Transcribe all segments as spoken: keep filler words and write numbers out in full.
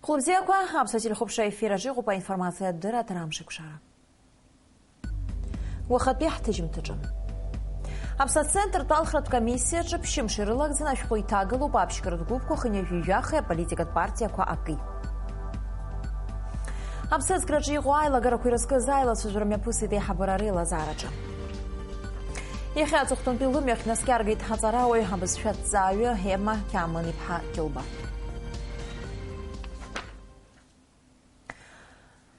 Хәылбзиақәа, Аԥсуа телехәаԥшра ефир аҿы иҟоуп аинформациатә дырраҭара Амшеиқәшара. Уахатәи ҳҭыжьымҭаҿы. Аԥсны ацентртә алхратә комиссиаҿы ԥшьымш ирылагӡаны ашәҟәы иҭагалоуп аԥшьгаратә гәыԥқәа хынҩажәи жәахеи аполитикатә партиақәа аки. Аԥсыӡкраҿы иҟоу аилагарақәа ирызкыз аилацәажәара мҩаԥысит аиҳабыра реилазаараҿы. Иахьа аҵыхәтәантәи лымҩахь днаскьаргеит аҵарауаҩ, абызшәа аҭҵааҩы Ема Қьамын-иԥҳа Ҷылба.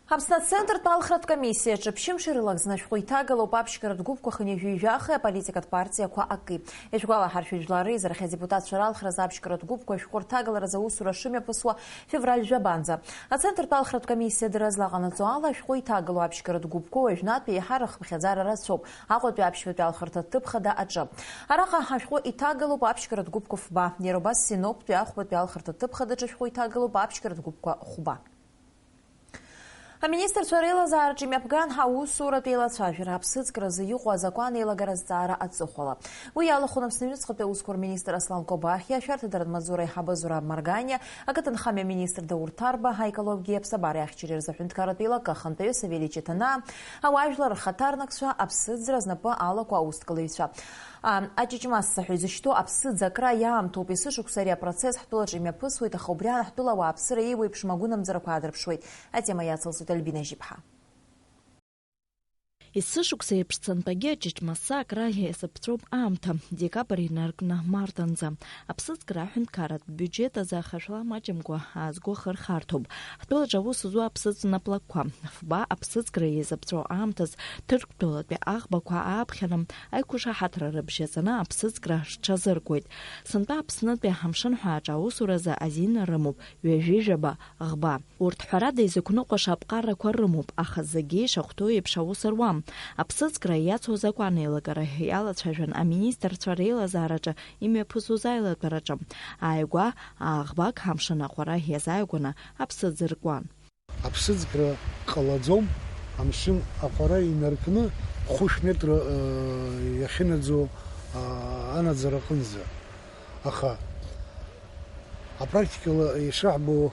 Аԥсны ацентртә алхратә комиссиаҿы ԥшьымш ирылагӡаны ашәҟәы иҭагалоуп аԥшьгаратә гәыԥқәа хынҩажәи жәахеи аполитикатә партиақәа аки. Ишәгәалаҳаршәоит, жәлар реизарахь адепутатцәа ралхразы аԥшьгаратә гәыԥқәа ашәҟәы рҭагаларазы аусура шымҩаԥысуа февраль жәабанӡа. Ацентртә алхратә комиссиа дырра злаҟанаҵо ала, ашәҟәы иҭагало аԥшьгаратә гәыԥқәа уажәнатәи еиҳа рыхыԥхьаӡара рацәоуп Аҟәатәи аԥшьбатәи алхырҭа ҭыԥхада аҿы. Араҟа ашәҟәы иҭагалоуп аԥшьгаратә гәыԥқәа фба, иара убас Синоптәи ахәбатәи алхырҭа ҭыԥхадаҿы ашәҟәы иҭагалоуп аԥшьгаратә гәыԥқәа хәба. Аминистрцәа реилазаараҿы имҩаԥган аусуратә еилацәажәара аԥсыӡкразы иҟоу азакәан еилагара азҵаара аҵыхәала. Уи иалахәын Аԥсны аҩныҵҟатәи аусқәа рминистр Аслан Кобахиа, ашәарҭадаратә маҵзура аиҳабы Зураб Марганиа, акытынхамҩа аминистр Даур Ҭарба, аекологиеи аԥсабареи ахьчареи рзы аҳәынҭқарратә еилакы ахантәаҩы Савелий Чеҭанаа, ауаажәлар рхаҭарнакцәа, аԥсыӡра знапы алаку аусҭгылаҩцәа. А, аҷыҷмасса ҳәа изышьҭоу аԥсыӡ акра иаамҭоуп, есышықәса ари апроцесс ҳтәылаҿы имҩаԥысуеит, аха убри аан ҳтәыла ауааԥсыра еиуеиԥшым агәынамӡарақәа аадырԥшуеит. Атема иацылҵоит Альбина Жьиԥҳа. Есышықәса еиԥш сынтәагьы аҷыҷмасса акра иазыԥҵәоуп аамҭа, декабр инаркны март анӡа. Аԥсыӡкра аҳәынҭқарратә биуџьет азы ахашәала маҷымкәа аазго ахы рхарҭоуп. Ҳтәылаҿы аус зуа аԥсыӡ наплакқәа. Фба аԥсыӡкра иазыԥҵәо аамҭаз Ҭырқәтәылатәи аӷбақәа ааԥхьаны аиқәшаҳаҭра рыбжьаҵаны аԥсыӡкра рҽазыркуеит. Сынтәа Аԥснытәи амшын ҳәааҿы аусуразы азин рымоуп ҩажәи жәаба ӷба. Урҭ ҳәарада изықәныҟәаша аԥҟарақәа рымоуп, аха зегьы ишахәҭоу еиԥш аус руам. Аԥсыӡкра иацу азакәан еилагара иалацәажәан аминистрцәа реилазаараҿы имҩаԥысуаз аилатәараҿы. Ааигәа ааӷбак амшын аҟәара иазааигәаны аԥсыӡ ркуан. Аԥсыӡкра ҟалаӡом, амшын аҟәара инаркны хәышә метра, э, иахьынаӡо, э, анаӡара аҟынӡа. Аха апрактикала ишаҳбо,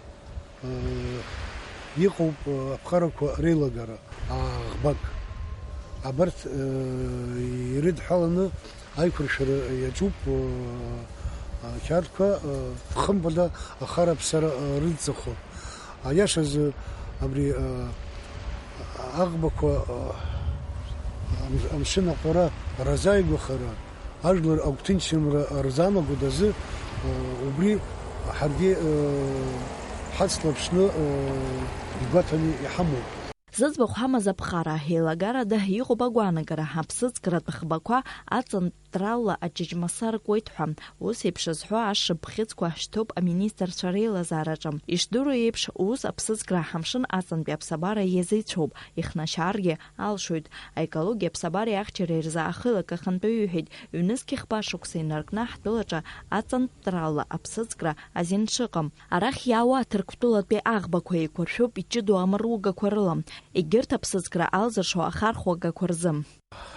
э, иҟоуп, э, аԥҟарақәа реилагара, ааӷбак. Абарҭ, э, ирыдҳәаланы аиқәыршәара иаҿуп, э, ақьаадқәа, э, хымԥада ахараԥсара, э, рыдҵахо. Аиашазы абри, э, аӷбақәа, э, ам-, амшын аҟәара разааигәахара, ажәлар агәҭынчымра рзаанагоит азы, э, убри ҳаргьы, э, ҳацлаԥшны, э, игәаҭаны иҳамоуп. Зыӡбахә ҳамаз аԥҟара, еилагарада иҟоуп агәаанагара, аԥсыӡкратә ӷбақәа аҵантәрала аҷыҷмасса ркуеит ҳәа. Ус еиԥш зҳәо ашшыԥ бӷьыцқәа шьҭоуп аминистрцәа реилазаараҿы. Ишдыру еиԥш, ус аԥсыӡкра ҳамшын аҵантәи аԥсабара иазеицәоуп, ихнашьааргьы алшоит. Аекологиа аԥсабареи ахьчареи рзы ахылак ахантәаҩы иҳәеит, ҩнызқь хба шықәса инаркны ҳтәылаҿы аҵантәрала аԥсыӡкра азин шыҟам. Арахь иаауа Ҭырқәтәылатәи аӷбақәа еиқәыршәуп иҷыдоу амаругақәа рыла, егьырҭ аԥсыӡкра алзыршо ахархәагақәа рзы.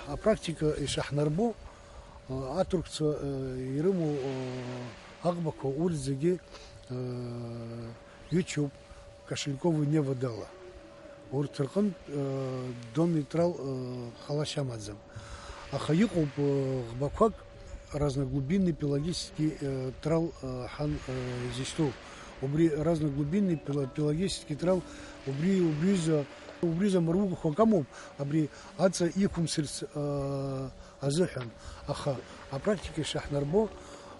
Апрактика ишаҳнарбо, аҭырқәцәа, ирымоу, аӷбақәа урҭ зегьы, YouTube Кошельковый Невадала. Урҭ рҟынтә, э, донный трал, э, ҟалашьа амаӡам. Аха иҟоуп, э, ӷбақәак разноглубинный пелагический, э, трал, э, ҳан, э, изышьҭоу. Убри разноглубинный пела-, пелагический трал, убри, убриза, убриза маругақәак амоуп, абри аҵа иқәымсырц, э, азыҳәан. Аха апрактика ишаҳнарбо,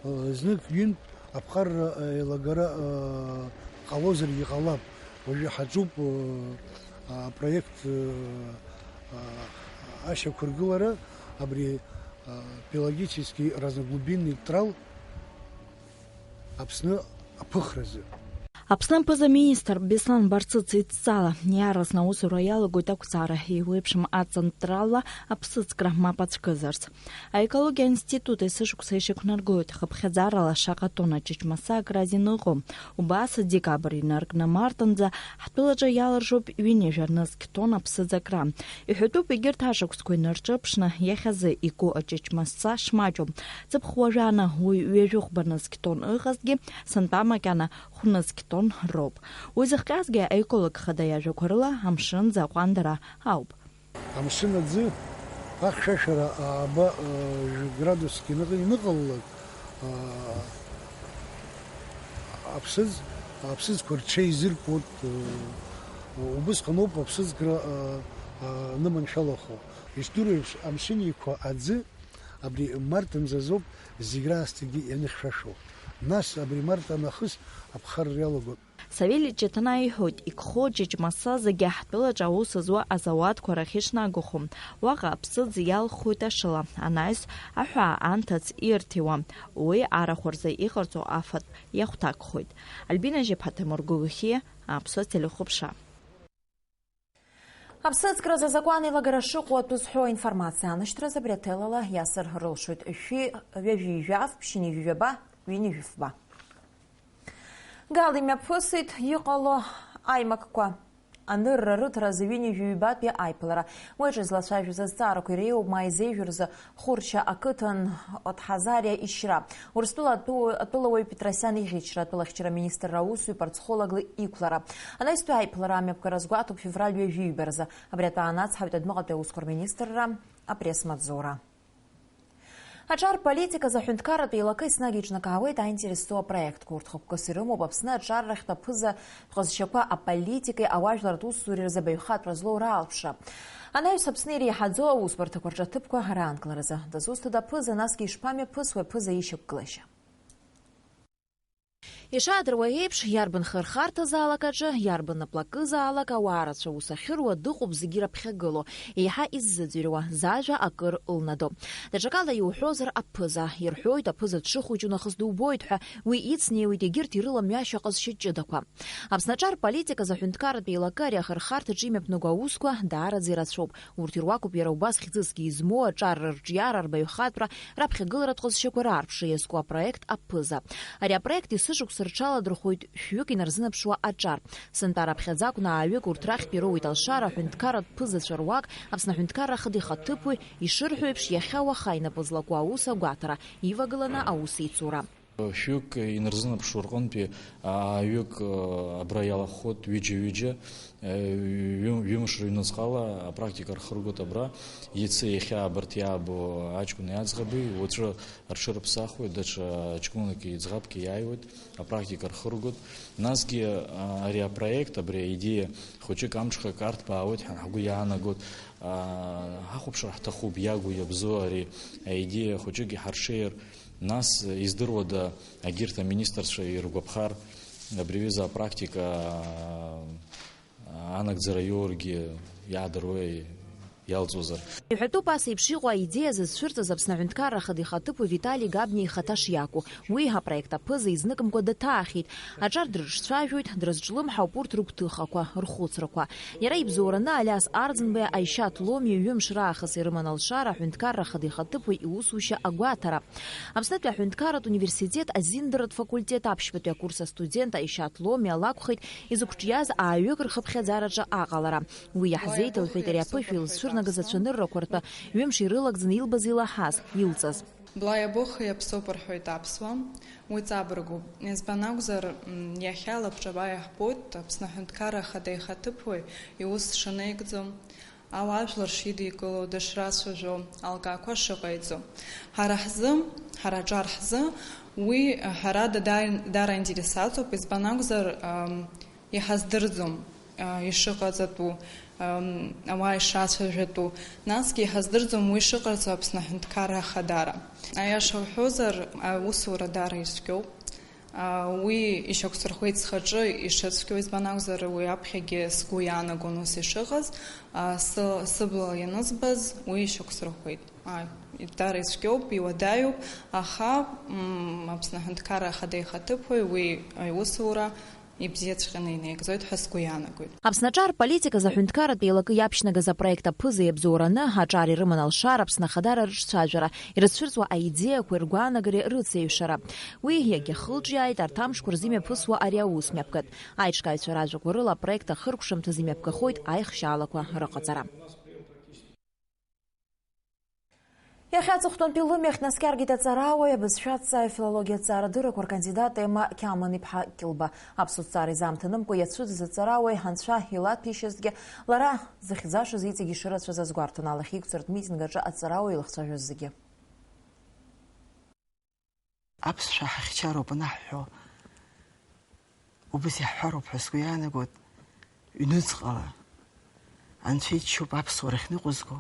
э, знык-ҩынтә аԥҟарра, э, еилагара, э, ҟалозаргьы ҟалап. Уажәы ҳаҿуп, э, апроект, э, э, ашьақәыргылара, абри, э, пелагический разноглубинный трал Аԥсны аԥыхразы. Аԥсны аԥыза-министр Беслан Барцыц идҵала, иаарласны аусура иалагоит ақәҵара, еиуеиԥшым аҵантәрала аԥсыӡкра мап ацәкызарц. Аекологиа аинститут есышықәса ишьақәнаргылоит, хыԥхьаӡарала шаҟа тонна ҷыҷмасса акра азин ыҟоу. Убас, декабр инаркны март анӡа, ҳтәылаҿы иаларшоуп ҩынҩажәа нызқь тонна аԥсыӡ акра. Иҳәатәуп, егьырҭ ашықәсқәа инарҿыԥшны иахьазы игәы аҷыҷмасса шмаҷу. Ҵыԥх уажәааны уи ҩажәи хәба нызқь тонн ыҟазҭгьы, сынтәа макьана хә нызқь Роуп. Уи зыхҟьазгьы аеколог хада иажәақәа рыла амшынӡ аҟәандара ауп. Амшын аӡы ахьшәашәара ааба, э, градуск иныҟ-, иныҟалалак, э, аԥсыӡ, аԥсыӡқәа рҽеизыркуеит, э, убысҟаноуп аԥсыӡкра, э, э, аныманшәалахо. Ишдыру еиԥш, амшын еиқәа аӡы абри март мзазоуп зегь раасҭагьы ианыхьшәашәо. Нас абри март анахыс аԥхарра иалагоит. Савели Ҷаҭанаа иҳәоит, игхо Ҷыҷмаса зегьы ҳтәылаҿы аус зуа азауадқәа рахь ишнагахо. Уаҟа аԥсыӡ иалххоит ашыла, анаҩс аҳәаа анҭыҵ ирҭиуа, уи арахә рзы иҟарҵо афатә иахәҭакхоит. Альбина Жьаԥҳа, Ҭемыр Гәыгәхьиа, Аԥсуа телехәаԥшра. Аԥсыӡкразы азакәан еилагара шыҟоу атәы зҳәо аинформациа анашьҭразы абри аҭелала иасыр рылшоит. Шәи ҩажәи жәаф, ԥшьынҩажәи жәаба, ҩынҩажәи фба. Гал имҩаԥысит иҟало аимакқәа анырра рыҭара азы ҩынҩажәи ҩбатәи аиԥылара. Уи аҿы излацәажәоз азҵаарақәа иреиуоуп Маи зеижә рзы Хәырча ақыҭан Отҳазариа ишьра, Урыстәыла атәы-, атәылауаҩ Петросиан иӷьычра, атәылахьчара министрра аусзуҩ Парцхолаглы иқәлара. Анаҩстәи аиԥылара амҩаԥгара азгәаҭоуп февраль ҩажәи ҩба рзы. Абри атәы аанацҳауеит адәныҟатәи аусқәа рминистрра апресс-маҵзура. Аҿар политиказы аҳәынҭқарратә еилакы еснагь еиҿнакаауеит аинтерес зҵоу апроектқәа. Урҭ хықәкыс ирымоуп Аԥсны аҿар рахьтә аԥыза ҟазшьақәа аполитикеи ауаажәларратә усуреи рзы абаҩхатәра злоу ралԥшра. Анаҩс Аԥсны иреиҳаӡоу аусбарҭақәа рҿы аҭыԥқәа раанкыларазы. Дызусҭада аԥыза, насгьы ишԥамҩаԥысуеи аԥыза ишьақәгылашьа? Ишаадыруа еиԥш, иарбан хырхарҭазаалак аҿы, иарбан наплакызаалак ауаа рацәа аус ахьыруа дыҟоуп зегьы раԥхьагылоу, еиҳа иззыӡырҩуа, зажәа акыр ылнадо. Даҽакала иуҳәозар, аԥыза, ирҳәоит, аԥыза дшыхәыҷу нахыс дубоит ҳәа, уи ицнеиуеит егьырҭ ирыламҩашьо аҟазшьа ҷыдақәа. Аԥсны аҿар политиказы аҳәынҭқарратә еилакы ари ахырхарҭаҿы имҩаԥнаго аусқәа даараӡа ирацәоуп. Урҭ ируакуп иара убас хьӡысгьы измоу аҿар рырҿиара, рбаҩхатәра, раԥхьагыларатә ҟазшьақәа раарԥшра иазку апроект «Аԥыза». Ари апроект есышықәса рҽаладырхәоит шәҩык инарзынаԥшуа аҿар. Сынтәа раԥхьаӡа акәны ааҩык урҭ рахьтә ироуит алшара аҳәынҭқарратә ԥызацәа руак, Аԥсны Аҳәынҭқарра Ахада ихаҭыԥуаҩ ишырҳәо еиԥш, иахьа-уаха инапы злаку аус агәаҭара, ивагыланы аусеицура. Шәҩык инарзынаԥшу рҟынтәи ааҩык, э, абра иалахәхоит, ҩыџьа-ҩыџьа, э, ҩы-, ҩымш рыҩнуҵҟала апрактика рхыргоит абра. Иацы иахьа абарҭ иаабо аҷкәыни аӡӷаби, уаҵәы рҽырыԥсахуеит, даҽа ҷкәынаки ӡӷабки иааиуеит, апрактика рхыргоит. Насгьы, а, ари апроект, абри аидеиа хәыҷык амҽхак арҭбаауеит ҳәа ҳгәы иаанагоит. А, ҳахәаԥшыр ҳҭахуп, иагу иабзоу ари аидеиа хәыҷык иҳарҽеир. Нас, издыруада, егьырҭ аминистрцәа иргәаԥхар, абри аҩыза апрактика, а, анагӡара иоургьы иаадыруеи иалҵуазар? Иҳәатәуп ас еиԥш иҟоу аидеиа зызцәырҵыз Аԥсны Аҳәынҭқарра Ахада ихаҭыԥуаҩ Витали Габниа ихаҭа шиакәу. Уи апроект «Аԥыза» изныкымкәа даҭаахьеит. Аҿар дрыҿцәажәоит, дрызҿлымҳауп урҭ рыгәҭыхақәа, рхәыцрақәа. Иара ибзоураны Алиас Арӡынбеи Аишьаҭ Ломиеи ҩымш раахыс ирыман алшара аҳәынҭқарра Ахада ихаҭыԥуаҩ иусушьа агәаҭара. Аԥснытәи аҳәынҭқарратә университет азиндаратә факультет аԥшьбатәи акурс астудент Аишьаҭ Ломиа лакәхеит изықәҿиаз ааҩык рхыԥхьаӡараҿы аҟалара. Уи иаҳзеиҭалҳәеит ари аԥышәа илызцәырнагаз ацәаныррақәа ртәы ҩымш ирылагӡаны илбаз, илаҳаз, илҵаз. Блаиа Бохи аԥсоуп рҳәоит аԥсуа, уи ҵабыргуп. Избан акәзар, м, иахьа лабҿаба иаҳбоит Аԥсны Аҳәынҭқарра Ахада ихаҭыԥуаҩ иус шынеигӡо, ауаажәлар шидикыло, дышрацәажәо, алкаақәа шыҟаиҵо. Ҳара ҳзы, ҳара аҿар ҳзы, уи, ҳәарада, даара, даара интересаҵоуп, избан акәзар, ам, иҳаздырӡом, а, ишыҟаҵатәу, ам, ауаа ишрацәажәатәу, насгьы иҳаздырӡом уи шыҟарҵо Аԥсны Аҳәынҭқарра Ахадара. Аиаша уҳәозар, аусура даара ицәгьоуп. А, уи ишьақәсырхәеит схаҿы ишыцәгьоу, избан акәзар, уи аԥхьагьы сгәы иаанагон ус ишыҟаз, а, сы-, сыбла ианызбаз уи ишьақәсырхәеит. Ааи, даара ицәгьоуп, иуадаҩуп, аха, м, Аԥсны Аҳәынҭқарра Ахада ихаҭыԥуаҩ уи аусура ибзиаҵәҟьаны инаигӡоит ҳәа сгәы иаанагоит. Аԥсны аҿар политиказы аҳәынҭқарратә еилакы иаԥшьнагаз апроект «Аԥыза» иабзоураны, аҿар ирыман алшара Аԥсны Ахадара рыҿцәажәара, ирызцәырҵуа аидеиақәеи ргәаанагареи рыцеиҩшара. Уи иагьахылҿиааит арҭ амшқәа рзы имҩаԥысуа ари аус мҩаԥгатә. Аиҿкааҩцәа ражәақәа рыла апроект ахыркәшамҭазы имҩаԥгахоит аихшьаалақәа рыҟаҵара. Иахьа аҵыхәтәантәи лымҩахь днаскьаргеит аҵарауаҩ, абызшәа аҭҵааҩ, афилологиа аҭҵаарадыррақәа ркандидат Емма Қьамын-иԥҳа Кьылба. Аԥсуа ҭҵаареи изаамҭа нымкәа иацәыӡыз аҵарауаҩ анцәа илаҭәеишьазҭгьы, лара зыхьӡашаз иҵегь ишырацәаз азгәарҭон алахь иқәҵыртә митинг аҿы аҵарауаҩ илыхцәажәоз зегьы. Аԥсшәа ҳахьчароуп анаҳҳәо, убас иаҳҳәароуп ҳәа сгәы иаанагоит, ҩнуҵҟала. Анцәа иччоуп аԥсуара ахьныҟәызго,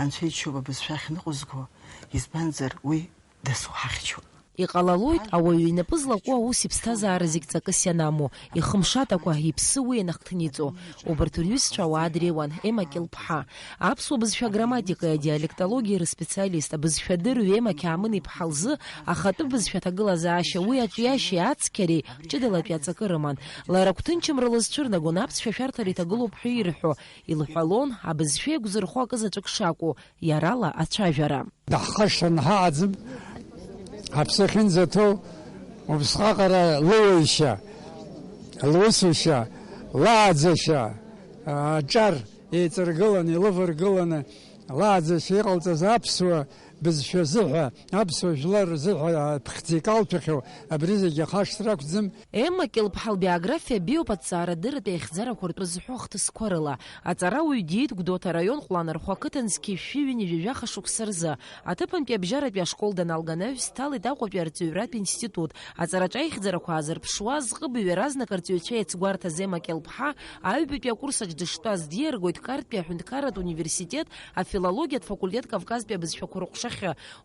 Анцәа иччоуп абызшәа ахьныҟәызго, избанзар, уи дасу ҳахьчоуп. Иҟалалоит, ауаҩы инапы злаку аус иԥсҭазаара зегь ҵакыс ианаму, ихымшаҭақәа, иԥсы уи ианахҭниҵо. Убарҭ рҩызцәа ауаа дреиуан, Ема Кьылԥҳа. Аԥсуа бызшәа аграмматикеи адиалектологиеи рыспециалист, абызшәадырҩ Ема Қьаамын-иԥҳа лзы ахатәы бызшәа аҭагылазаашьа уи аҿиашьеи ацқьареи ҷыдалатәи аҵакы рыман. Лара гәҭынчымра лызцәырнагон аԥсшәа ашәарҭара иҭагылоуп ҳәа ирҳәо. Илҳәалон, абызшәа еиқәзырхо акы заҵәык шакәу, иарала ацәажәара. Даҳхашҭран ҳаҟаӡам, ҳаԥсы ахьынӡаҭоу убысҟаҟара лыуаҩшьа, лусушьа, лааӡашьа, аҿар еиҵаргыланы, илываргыланы, лааӡашьа иҟалҵаз аԥсуа бызшәа азыҳәа, аԥсуа жәлар рзыҳәа аԥхӡы икалҭәахьоу абри зегьы ахашҭра акәӡам. Емма Кьылԥҳа лбиографиа биоуп аҭҵаарадырратә еихьӡарақәа ртәы зҳәо ахҭысқәа рыла. Аҵарауаҩ диит Гәдоуҭа араион Ҟәланырхәа ақыҭан зқьи жәшәи ҩынҩажәи жәаха шықәса рзы. Аҭыԥантәи абжьаратәи ашкол даналга анаҩс дҭалеит Аҟәатәи арҵаҩратә институт. Аҵараҿы аихьӡарақәа аазырԥшуа, зҟыбаҩ иаразнак арҵаҩцәа иацгәарҭаз Ема Кьылԥҳа аҩбатәи акурсаҿ дыштәаз диаргоит Қарҭтәи аҳәынҭқарратә университет афилологиатә факультет Кавказтәи абызшәақәа рыҟәшахьы.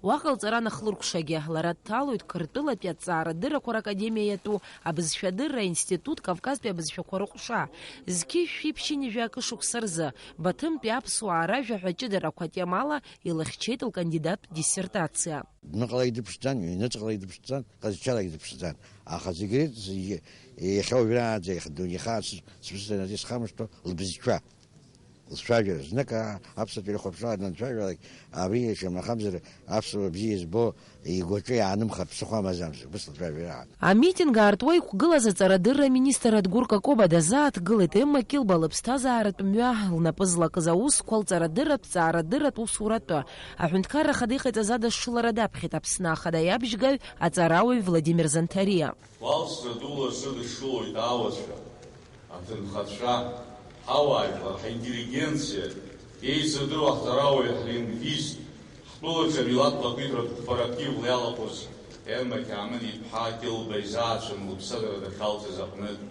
Уаҟа лҵара анахлыркәшагьы, лара дҭалоит Қырҭтәылатәи аҭҵаарадыррақәа ракадемиа иатәу абызшәадырра аинститут Кавказтәи абызшәақәа рыҟәша. Зқьи жәшәи ԥшьынҩажәи акы шықәса рзы Баҭымтәи аԥсуаа ражәа ҳәа аҷыдарақәа темала илыхьчеит лкандидаттә диссертациа. Дәныҟалагьы дыԥшӡан, ҩныҵҟалагьы дыԥшӡан, ҟазшьалагьы дыԥшӡан. Аха зегь реиԥш, зегь, иахьа уажәраанӡа иахьа дунеихаан сыԥсҭазаараҿы исхамышҭуа лбызшәа, лцәажәара. Знык а-, аԥсуа телехәаԥшра данцәажәалак, абри иашамахамзар аԥсуара бзиа избо игәаҿы иаанымхар ԥсыхәа амаӡамызт, убыс лцәажәара аан. Амитинг аартуа иқәгылаз аҵарадырра аминистр Адгәыр Какоба дазааҭгылеит Емма Кьылба лыԥсҭазааратә мҩа, лнапы злакыз аусқәа, лҵарадырратә, ҵаарадырратә усуратәы. Аҳәынҭқарра Ахада иҟаиҵаз адашшылара даԥхьеит Аԥсны Ахада иабжьгаҩ аҵарауаҩ Владимир Занҭариа. Уалсра дула сыдышшылоит аауацәа, аҭынхацәа, ҳауаажәлар, ҳинтеллигенциа, еизадыруа ҳҵарауаҩ, ҳлингвист, ҳтәылаҿы амилаҭ лақәиҭратә қәԥара активла иалахәыз Емма Қьаамын-иԥҳа Кьылба изаацәан лыԥсадара дахьалҵыз аҟнытә.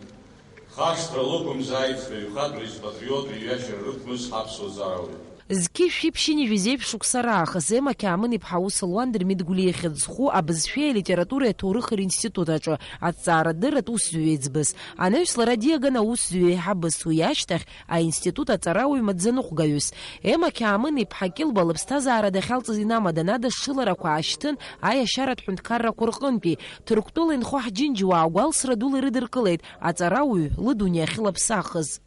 Хашҭра лықәымзааит, ҳәаҩхатәреи патриотреи ҩашьара рықәмыз ҳаԥсуа ҵарауаҩ. Зқьи жәшәи ԥшьынҩажәи жәеиза шықәса раахыс Ема Қьаамын-иԥҳа аус луан Дырмит Гәлиа ихьӡ зху абызшәеи алитературеи аҭоурыхи ринститут аҿы аҭҵаарадырратә усзуҩ еиҵбыс. Анаҩс лара диаган аусзуҩ еиҳабыс, уи ашьҭахь аинститут аҵарауаҩ маӡаныҟәгаҩыс. Ема Қьаамын-иԥҳа Кьылба лыԥсҭазаара дахьалҵыз инамадан адашшыларақәа аашьҭын аиашьаратә ҳәынҭқаррақәа рҟынтәи, Ҭырқәтәыла инхо ҳџьынџьуаа гәалсра дула ирыдыркылеит аҵарауаҩ лыдунеи ахьылаԥсахыз.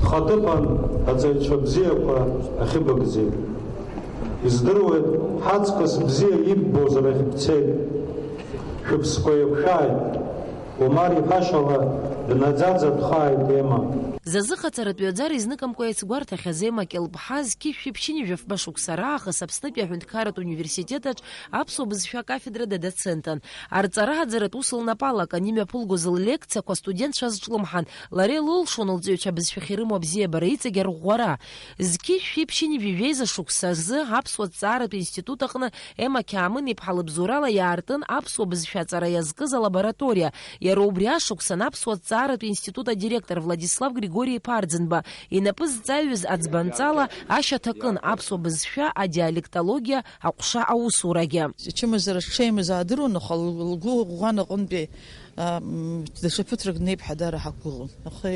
Дхаҭыԥан аҵаҩцәа бзиақәа ахьыбыгӡеит. Издыруеит, ҳаҵкыс бзиа иббозар ахь бцеит. Шәыԥсқәа еиқәшәааит. Омар иҳәашьала днаӡаӡатәхааит Ема. Зазыҟаҵаратәи аӡара изныкымкәа иацгәарҭахьаз Ема Кьылԥҳа зқьи жәшәи ԥшьынҩажәи жәафба шықәса раахыс Аԥснытәи аҳәынҭқарратә университет аҿ аԥсуа бызшәа акафедрада доцентын. Арҵараҳаӡаратә усла напала акы анимҩаԥылгоз ллекциақәа астудентцәа азҿлымҳан, лара илылшон лҵаҩцәа абызшәахь ирымоу абзиабара, иҵегь арӷәӷәара. Зқьи жәшәи ԥшьынҩажәи жәеиза шықәса рзы аԥсуа ҭҵааратә институт аҟны Ема Қьаамын-иԥҳа лыбзоурала иаартын аԥсуа бызшәа аҵара иазкыз алабораториа. Иара убри ашықәсан аԥсуа ҭҵааратә институт адиректор Владислав Григори-иԥа Арӡынба инапы зҵаҩыз аӡбанҵала ашьаҭа кын аԥсуа бызшәа, адиалектологиа, аҟәша аусурагьы. Ачымазара зҽеимыз аадыруан, аха лгәы ӷәӷәан аҟынтәи, а, м, даҽа ԥыҭрак днеип ҳәа даара ҳақәгәыӷуан. Аха,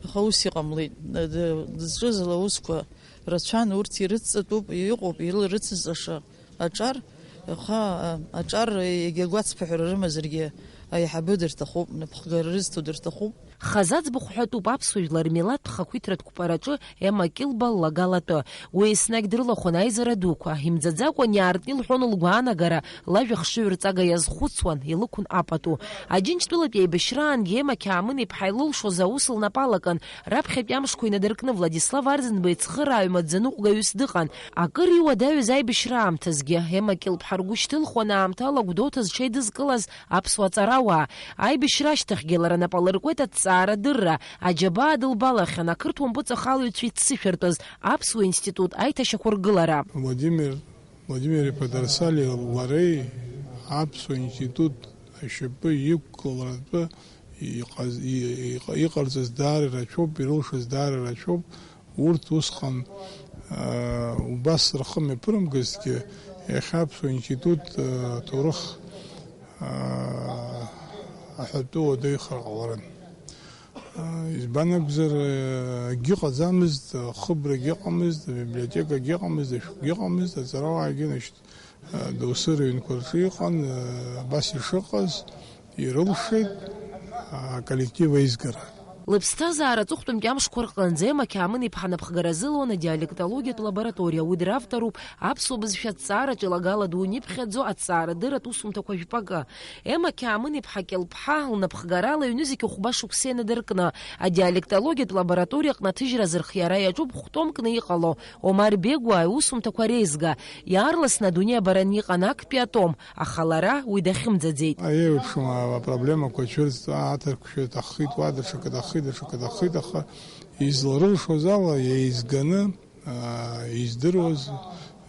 аха ус иҟамлеит. Д-, дызҿыз лаусқәа рацәан, урҭ ирыцҵатәуп, иҟоуп, ирыцызҵаша аҿар, аха, а, аҿар егьа гәацԥыҳәара рымазаргьы, аиҳабы дырҭахуп, напхгара рызҭо дырҭахуп. Хазы аӡбахә ҳәатәуп аԥсуа жәлар рмилаҭтә хақәиҭратә қәԥараҿы Ема Кьылба ллагала атәы. Уи еснагь дрылахәын аизара дуқәа. Имӡаӡакәан иаартны илҳәон лгәаанагара, лажәа хшыҩрҵага иазхәыцуан, илықәын апату. Аџьынџьтәылатә еибашьраангьы Ема Қьаамын-иԥҳа илылшоз аус лнапы алакын, раԥхьатәи амшқәа инадыркны Владислав Арӡынба ицхырааҩ маӡаныҟәгаҩыс дыҟан. Акыр иуадаҩыз аибашьра аамҭазгьы, Ема Кьылбҳа ргәы шьҭылхуан аамҭала Гәдоуҭа зҽеидызкылаз аԥсуа ҵарауаа. Аибашьра ашьҭахьгьы лара нап алыркуеит аҭҵаарадырра, аџьабаа дылбалахьан ақырҭуа мпыҵахалаҩцәа иццышәыртәыз аԥсуа институт аиҭашьақәыргылара. Владимир, Владимир-иԥа Дарсали лареи аԥсуа институт ашьапы иқәгыларатәы иҟаз-, и-, иҟ-, иҟарҵаз даара ирацәоуп, ирылшаз даара ирацәоуп. Урҭ усҟан, аа, убас рхы мҩаԥырымгазҭгьы, иахьа аԥсуа институт, аа, аҭоурых, аа, аҳәатәы уадаҩхар ҟаларын. Аа, избан акәзар, аа, акгьы ыҟаӡамызт, ахыбрагьы ыҟамызт, абиблиотекагьы ыҟамызт, ашәҟәгьы ыҟамызт, аҵарауаагьы, значит, доусы рыҩнқәа рҿы иҟан, абас ишыҟаз, ирылшеит аколлектив аизгара. Лыԥсҭазаара аҵыхәтәантәи амшқәа рҟынӡа Ема Қьаамын-иԥҳа напхгара азылуан адиалектологиатә лабораториа. Уи дравторуп аԥсуа бызшәа аҭҵаараҿы илагала ду иԥхьаӡо аҭҵаарадырратә усумҭақәа жәпакы. Ема Қьаамын-иԥҳа Кьылбҳа лнапхгарала аҩны зегьы хәба шықәса инадыркны, адиалектологиатә лабораториаҟны аҭыжьра азырхиара иаҿуп хә-томк ны иҟало Омар Бегәаа иусумҭақәа реизга. Иаарласны адунеи абараны иҟан актәи атом, аха лара уи дахьымӡаӡеит. Еиуеиԥшым апроблемақәа цәырҵт, аҭырқәшәа иҭаххит, уа даҽакы иҭаххит, даҽакы иҭаххит, аха изларылшоз ала, еизганы, аа, издыруаз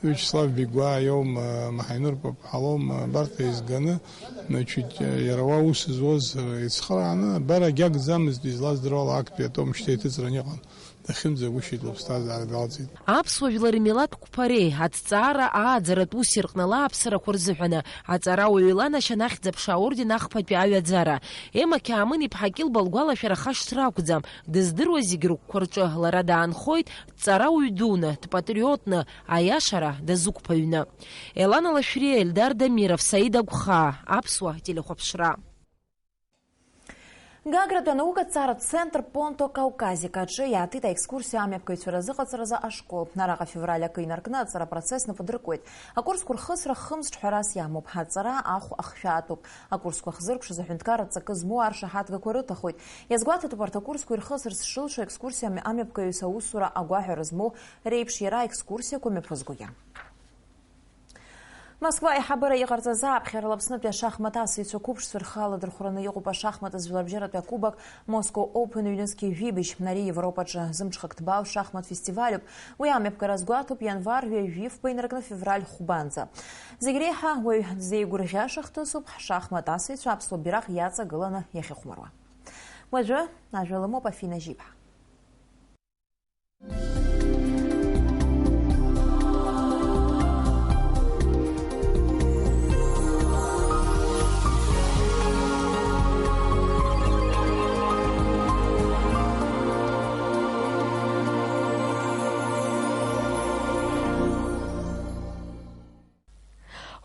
Виачеслав Бегәаа иоума, Маҳаинур Папҳалоума, абарҭ еизганы, значит, иара уа ус зуаз ицхырааны, абар агьагӡамызт, излаздыруа ала актәи атом шьҭа иҭыҵран иҟан. Дахьымӡагәышьеит лыԥсҭазаара далҵит. Аԥсуа жәлар рмилаҭ қәԥареи аҭҵаара ааӡаратә уси рҟны лааԥсарақәа рзыҳәаны аҵарауаҩ иланашьан Ахьӡ-аԥша аорден ахԥатәи аҩаӡара. Ема Қьаамын-иԥҳа Кьылба лгәалашәара хашҭра акәӡам, дыздыруаз зегь рыгәқәа рҿы лара даанхоит дҵарауаҩ дуны, дпатриотны, аиашара дазықәԥаҩны. Елана Лашәриа, Ельдар Дамиров, Саид Агәхаа, Аԥсуа телехәаԥшра. Гагратәи анаукаҭҵааратә центр Понто Кауказик аҿы иаатит аекскурсиа амҩаԥгаҩцәа разыҟаҵаразы ашкол. Араҟа февраль акы инаркны аҵара апроцесс напы адыркуеит. Акурсқәа рхысра хымз ҿҳәарас иамоуп. Аҵара ахә ахшәаатәуп. Акурсқәа ахзыркәшаз аҳәынҭқарратә ҵакы змоу аршаҳаҭгақәа рыҭахоит. Иазгәаҭатәуп арҭ акурсқәа ирхысырц шрылшо аекскурсиа амҩаԥгаҩыс аусура агәаҳәара змоу реиԥш иара аекскурсиақәа мҩаԥызгогьы. Москва аиҳабыра иҟарҵаз аԥхьара Аԥснытәи ашахмат асыҩцәа қәыԥшцәа рхы аладырхәраны иҟоуп ашахмат жәларбжьаратәи акубок Moscow Open ҩнызқьи жәибжь. Ари Европаҿы зымҽхак ҭбаау шахмат фестивалюп. Уи амҩаԥгара азгәаҭоуп ианвар ҩажәи фба инаркны февраль хәбанӡа. Зегь реиҳа уаҩ дзеигәырӷьаша хҭысуп ҳшахмат асыҩцәа аԥсуа бираҟ иаҵагыланы иахьыхәмаруа. Уажәы ажәа лымоуп Афина Жьиԥҳа.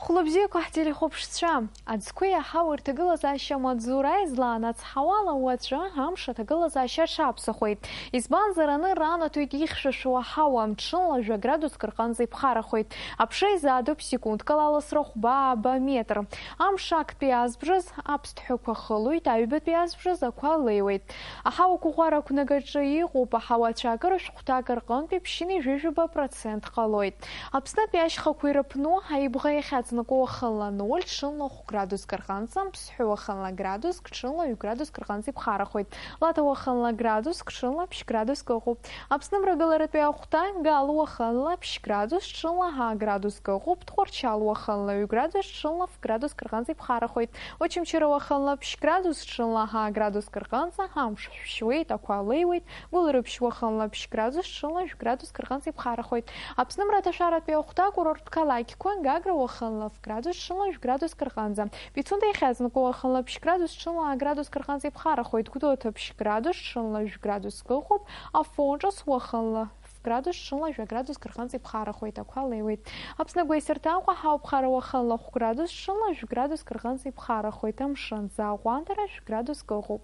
Хәлыбзиақәа ҳтелехәаԥшцәа, аӡқәеи аҳауеи рҭагылазаашьа амаҵзура излаанацҳауала уаҵәы амш аҭагылазаашьа аҽаԥсахуеит. Избанзар, анырра анаҭоит ихьшәашәо аҳауа, ҽынла жәа градуск рҟынӡа иԥхарахоит. Аԥша изаадоуп секундкала аласра хәба-ааба метр. Амш актәи азбжаз аԥсҭҳәақәа хылоит, аҩбатәи азбжаз ақәа леиуеит. Аҳауа қәыӷәӷәара ақәнагаҿы иҟоуп, аҳауа ацәаакыра шәҟәҭак рҟынтәи ԥшьынҩажәижәаба процент ҟалоит. Аԥснытәи ашьхақәа ирыԥну, аибӷа иахьаҵанакуа уахынла ноль, ҽынла хә градуск рҟынӡа, аԥсҳәы уахынла градуск, ҽынла ҩ градуск рҟынӡа иԥхарахоит. Лаҭа уахынла градуск, ҽынла ԥшь градуск ыҟоуп. Аԥсны мрагыларатәи ахәҭа, Гал уахынла ԥшь градус, ҽынла ҳа градуск ыҟоуп, Тҟәарчал уахынла ҩ градус, ҽынла ф градуск рҟынӡа иԥхарахоит. Очамчыра уахынла ԥшь градус, ҽынла ҳа градуск рҟынӡа амш шәшьуеит, ақәа леиуеит, Гәылрыԥшь уахынла ԥшь градус, ҽынла жәградус кырҟынӡа иԥхарахоит. Аԥсны мраҭашәаратәи ахәҭа курорттә қалақьқәа, Гагра уахынла ф градус, ҽынла жәградус кырҟынӡа. Пицунда иахьаҵанакуа уахынла ԥшь градус, ҽынла аградус кырҟынӡа иԥхарахоит. Гәдоуҭа ԥшь градус, ҽынла жәградус кыҟоуп. Афон ҿыц уахынла ф Градус ҽынла жәа градуск рҟынӡа иԥхарахоит, ақәа леиуеит. Аԥсны агәеисырҭа Аҟәа ҳауа ԥхара уахынла хә градус ҽынла жәа градуск рҟынӡа иԥхарахоит, амшын аӡы аҟәандара жәа градуск ыҟоуп.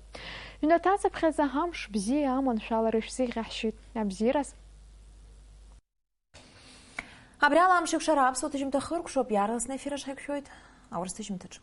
Ҩнаҭацыԥхьаӡа амш бзиа аманшәалара шәзеиӷьаҳшьеит. Абзиараз! Абри ала амш еиқәшара аԥсуа ҭыжьымҭа хыркәшоуп, иаарласны аефир аҿы ҳаиқәшәоит аурыс ҭыжьымҭаҿы.